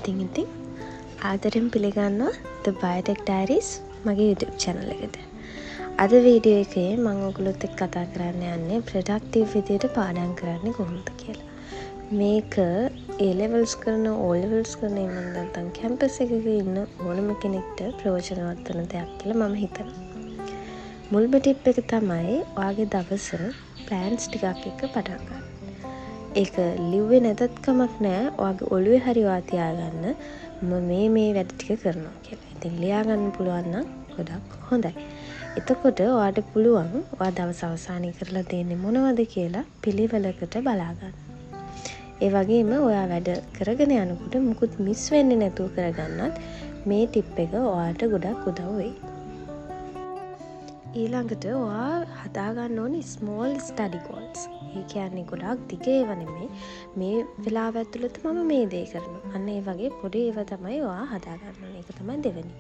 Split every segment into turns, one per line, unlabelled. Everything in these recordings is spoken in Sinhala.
ඉතින් ආදරෙන් පිළිගන්නවා The Biotech Diaries මගේ YouTube channel එකට. අද වීඩියෝ එකේ මම ඔයගොල්ලොත් එක්ක කතා කරන්න යන්නේ ප්‍රොඩක්ටිව් විදියට පාඩම් කරන්නේ කොහොමද කියලා. මේක A levels කරන, O levels කරන, එහෙම නැත්නම් කැම්පස් එකක ඉන්න ඕනම කෙනෙක්ට ප්‍රයෝජනවත් වෙන දෙයක් කියලා මම හිතනවා. මුල්ම ටිප් එක තමයි ඔයාගේ දවස ප්ලෑන්ස් ටිකක් එක්ක පටන් ගන්න. ඒක ලිව්වේ නැතත් කමක් නෑ, ඔයාගේ ඔළුවේ හරි ඔයා තියාගන්න මම මේ වැඩ ටික කරනවා කියලා. ඉතින් ලියා ගන්න පුළුවන් නම් ගොඩක් හොඳයි. එතකොට ඔයාට පුළුවන් ඔයා දවස් අවසානයේ කරලා තියෙන්නේ මොනවද කියලා පිළිවෙලකට බලා ගන්න. ඒ වගේම ඔයා වැඩ කරගෙන යනකොට මුකුත් මිස් වෙන්නේ නැතුව කරගන්නත් මේ ටිප් එක ඔයාට ගොඩක් උදව් වෙයි. ඊළඟට ඔයා හදාගන්න ඕනේ ස්මෝල් ස්ටඩි ගෝල්ස්. ඒ කියන්නේ ගොඩාක් දිග ඒවා නෙමෙයි, මේ වෙලාව ඇතුළත මම මේ දේ කරනවා. අන්න ඒ වගේ පොඩි ඒවා තමයි ඔයා හදාගන්න ඕනේ. ඒක තමයි දෙවෙනි.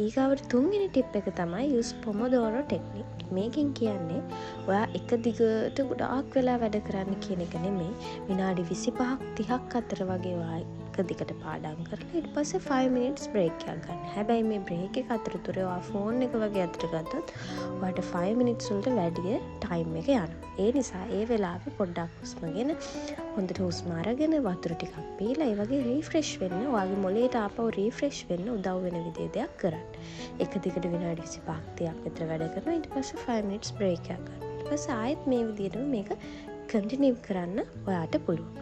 ඊගාවට තුන්වෙනි ටිප් එක තමයි use Pomodoro technique. මේකෙන් කියන්නේ ඔයා එක දිගට ගොඩාක් වෙලා වැඩ කරන්න කියන එක නෙමෙයි, විනාඩි 25ක් 30ක් අතර වගේ ඔයා එක දිගට පාඩම් කරලා ඊට පස්සේ 5 minutes break එකක් ගන්න. හැබැයි මේ බ්‍රේක් එක අතරතුර ඔයා ෆෝන් එක වගේ අතට ගත්තොත් ඔයාට 5 minutes වලට වැඩිය ටයිම් එක යනවා. ඒ නිසා ඒ වෙලාවේ පොඩ්ඩක් හුස්මගෙන හොඳට හුස්ම අරගෙන වතුර ටිකක් බීලා ඒ වගේ රීෆ්‍රෙෂ් වෙන්න, ඔයාගේ මොළයට ආපහු රීෆ්‍රෙෂ් වෙන්න උදව් වෙන විදිහේ දෙයක් කරන්න. එක දිගට විනාඩි 25ක් 30ක් විතර වැඩ කරනවා. ඊට පස්සේ 5 minutes break එකක් ගන්න. ඊට පස්සේ ආයෙත් මේ විදිහටම මේක කන්ටිනියු කරන්න ඔයාට පුළුවන්.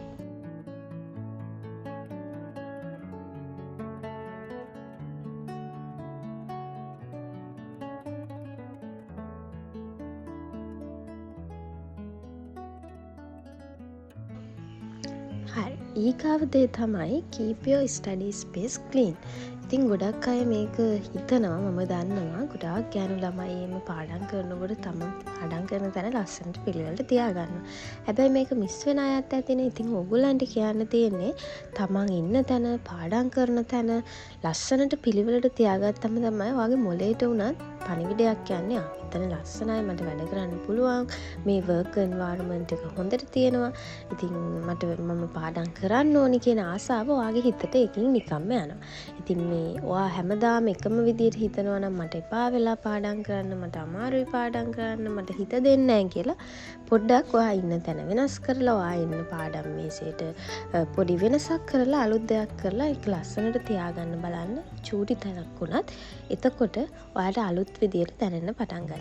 හරි, ඊගාව දේ තමයි keep your study space clean. ඉතින් ගොඩක් අය මේක හිතනවා, මම දන්නවා ගොඩාක් ගෑනු ළමයි එහෙම පාඩම් කරනකොට තමන් පාඩම් කරන තැන ලස්සනට පිළිවෙලට තියාගන්නවා. හැබැයි මේක මිස් වෙන අයත් ඇතිනේ. ඉතින් ඕගොල්ලන්ට කියන්න තියෙන්නේ තමන් ඉන්න තැන, පාඩම් කරන තැන ලස්සනට පිළිවෙලට තියාගත්තම තමයි ඔයාගේ මොලේට වුණත් පණිවිඩයක් යන්නේ. එතන ලස්සනයි, මට වැඩ කරන්න පුළුවන්, මේ වර්ක් එන්වයරන්මන්ට් එක හොඳට තියෙනවා, ඉතින් මම පාඩම් කරන්න ඕනි කියන ආසාව ඔයාගේ හිතට ඒකින් නිකම්ම යනවා. ඉතින් මේ ඔයා හැමදාම එකම විදියට හිතනවා නම් මට එපා වෙලා පාඩම් කරන්න, මට අමාරුයි පාඩම් කරන්න, මට හිත දෙන්නේ නෑ කියලා පොඩ්ඩක් ඔයා ඉන්න තැන වෙනස් කරලා, ඔයා ඉන්න පාඩම් මේසෙට පොඩි වෙනසක් කරලා අලුත් දෙයක් කරලා ඒක ලස්සනට තියාගන්න බලන්න, චූටි තැනක් වුණත්. එතකොට ඔයාට අලුත් විදියට දැනෙන්න පටන් ගනී.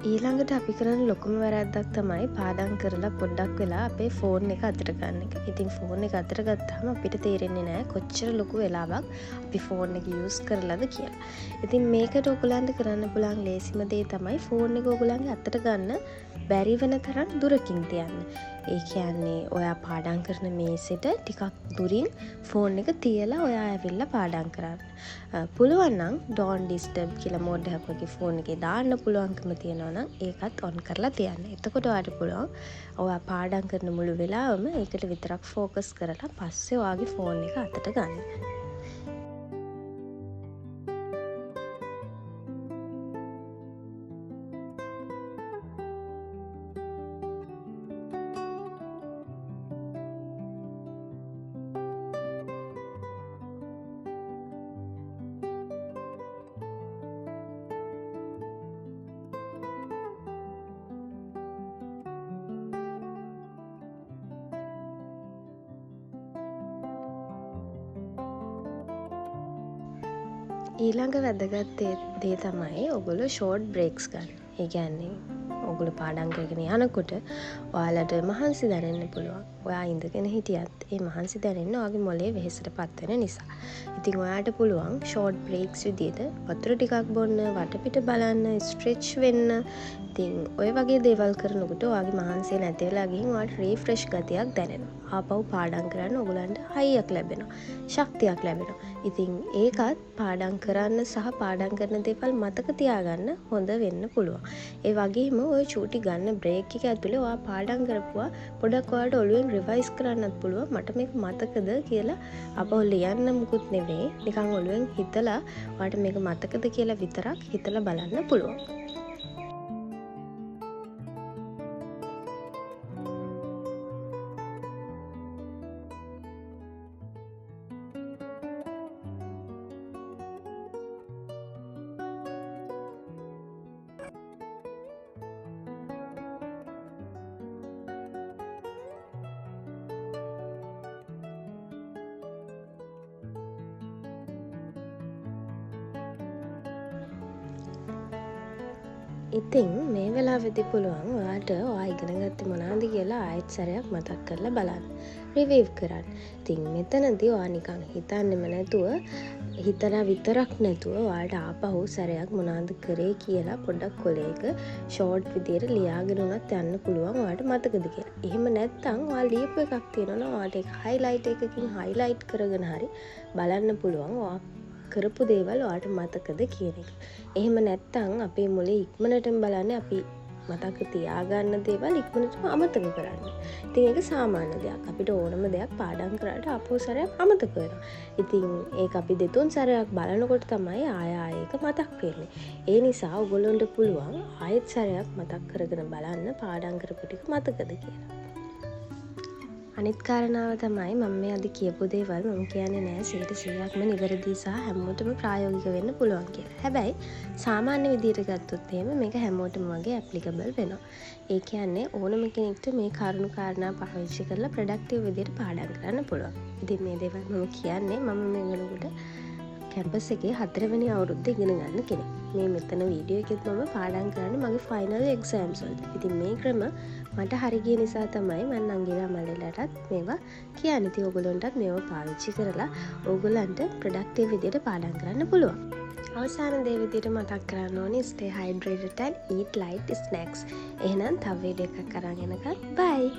ඊළඟට අපි කරන ලොකුම වැරැද්දක් තමයි පාඩම් කරලා පොඩ්ඩක් වෙලා අපේ ෆෝන් එක අතට ගන්න එක. ඉතින් ෆෝන් එක අතට ගත්තාම අපිට තේරෙන්නේ නෑ කොච්චර ලොකු වෙලාවක් අපි ෆෝන් එක යූස් කරලාද කියලා. ඉතින් මේකට ඔයගොල්ලන්ට කරන්න පුළුවන් ලේසිම දේ තමයි ෆෝන් එක ඔයගොල්ලන්ගේ අතට ගන්න බැරි වෙන තරම් දුරකින් තියන්න. ඒ කියන්නේ ඔයා පාඩම් කරන මේසෙට ටිකක් දුරින් ෆෝන් එක තියලා ඔයා ඇවිල්ලා පාඩම් කරන්න. පුළුවන් නම් don't disturb කියලා මෝඩ් එකක් වගේ ෆෝන් එකේ දාන්න පුළුවන්කම තියෙනවා නම් ඒකත් ඔන් කරලා තියන්න. එතකොට ඔයාට පුළුවන් ඔයා පාඩම් කරන මුළු වෙලාවම ඒකට විතරක් ෆෝකස් කරලා පස්සේ ඔයාගේ ෆෝන් එක අතට ගන්න. ඊළඟ වැදගත් දේ තමයි ඔගොල්ලෝ ෂෝට් බ්‍රේක්ස් ගන්න. ඒ කියන්නේ ඔගොල්ලෝ පාඩම් කරගෙන යනකොට ඔයාලට මහන්සි දැනෙන්න පුළුවන්. ඔයා ඉඳගෙන හිටියත් ඒ මහන්සි දැනෙන්න ඔයාගේ මොලේ වෙහෙසට පත් වෙන නිසා. ඉතින් ඔයාට පුළුවන් ෂෝට් බ්‍රේක්ස් විදියට වතුර ටිකක් බොන්න, වටපිට බලන්න, ස්ට්‍රෙච් වෙන්න. ඉතින් ඔය වගේ දේවල් කරනකොට ඔයාගේ මහන්සිය නැති වෙලා ගිහින් ඔයාට රීෆ්‍රෙෂ් ගතියක් දැනෙනවා. ආපහු පාඩම් කරන්න ඔයගොල්ලන්ට හයියක් ලැබෙනවා, ශක්තියක් ලැබෙනවා. ඉතින් ඒකත් පාඩම් කරන්න සහ පාඩම් කරන දේවල් මතක තියාගන්න හොඳ වෙන්න පුළුවන්. ඒ වගේම ඔය චූටි ගන්න බ්‍රේක් එක ඇතුලේ ඔයා පාඩම් කරපුවා පොඩක් ඔයාලට ඔළුවෙන් රිවයිස් කරන්නත් පුළුවන්. මට මේක මතකද කියලා අපහු ලියන්න මුකුත් නෙවෙයි. නිකන් ඔළුවෙන් හිතලා ඔයාට මේක මතකද කියලා විතරක් හිතලා බලන්න පුළුවන්. ඉතින් මේ වෙලාවෙදි පුළුවන් ඔයාට ඔයා ඉගෙන ගත්තේ මොනවද කියලා ආයෙත් සැරයක් මතක් කරලා බලන්න. රිවීව් කරන්න. ඉතින් මෙතනදී ඔයා නිකන් හිතන්නෙම නැතුව හිතලා විතරක් නැතුව ඔයාට ආපහු සැරයක් මොනවද කරේ කියලා පොඩ්ඩක් කොලේක ෂෝට් විදියට ලියාගෙන උනත් යන්න පුළුවන් ඔයාට මතකද කියලා. එහෙම නැත්නම් ඔයා ලියපු එකක් තියෙනවා නම් ඔයාට ඒක හයිලයිට් එකකින් හයිලයිට් කරගෙන හරි බලන්න පුළුවන් ඔයා කරපු දේවල් ඔයාට මතකද කියන එක. එහෙම නැත්නම් අපේ මොලේ ඉක්මනටම බලන්නේ අපි මතක තියාගන්න දේවල් ඉක්මනටම අමතක කරන්න. ඉතින් ඒක සාමාන්‍ය දෙයක්. අපිට ඕනම දෙයක් පාඩම් කරාට ආපහු සැරයක් අමතක වෙනවා. ඉතින් ඒක අපි දෙතුන් සැරයක් බලනකොට තමයි ආය ආය ඒක මතක් වෙන්නේ. ඒ නිසා ඔයගොල්ලන්ට පුළුවන් ආයෙත් සැරයක් මතක් කරගෙන බලන්න පාඩම් කරපු ටික මතකද කියලා. අනිත් කාරණාව තමයි මම මේ අද කියපු දේවල් මම කියන්නේ නෑ 100%ක්ම නිවැරදි සහ හැමෝටම ප්‍රායෝගික වෙන්න පුළුවන් කියලා. හැබැයි සාමාන්‍ය විදියට ගත්තොත් එහෙම මේක හැමෝටම වගේ ඇප්ලිකබල් වෙනවා. ඒ කියන්නේ ඕනම කෙනෙක්ට මේ කරුණු කාරණා පාවිච්චි කරලා ප්‍රොඩක්ටිව් විදියට පාඩම් කරන්න පුළුවන්. ඉතින් මේ දේවල් මම කියන්නේ මම මේ වෙනකොට කැම්පස් එකේ 4 වෙනි අවුරුද්ද ඉගෙන ගන්න කෙනෙක්. මේ මෙතන වීඩියෝ එකෙත් මම පාඩම් කරන්නේ මගේ ෆයිනල් එක්සෑම්ස් වලට. ඉතින් මේ ක්‍රම මට හරි ගිය නිසා තමයි මම නංගිලා මල්ලිලාටත් මේවා කියන්නේ. ඉතින් ඔයගොල්ලන්ටත් මේවා පාවිච්චි කරලා ඔයගොල්ලන්ට ප්‍රොඩක්ටිව් විදියට පාඩම් කරන්න පුළුවන්. අවසාන දේ විදියට මතක් කරන්න ඕනේ stay hydrated and eat light snacks. එහෙනම් තව වීඩියෝ එකක් අරන් එනකන් බයි.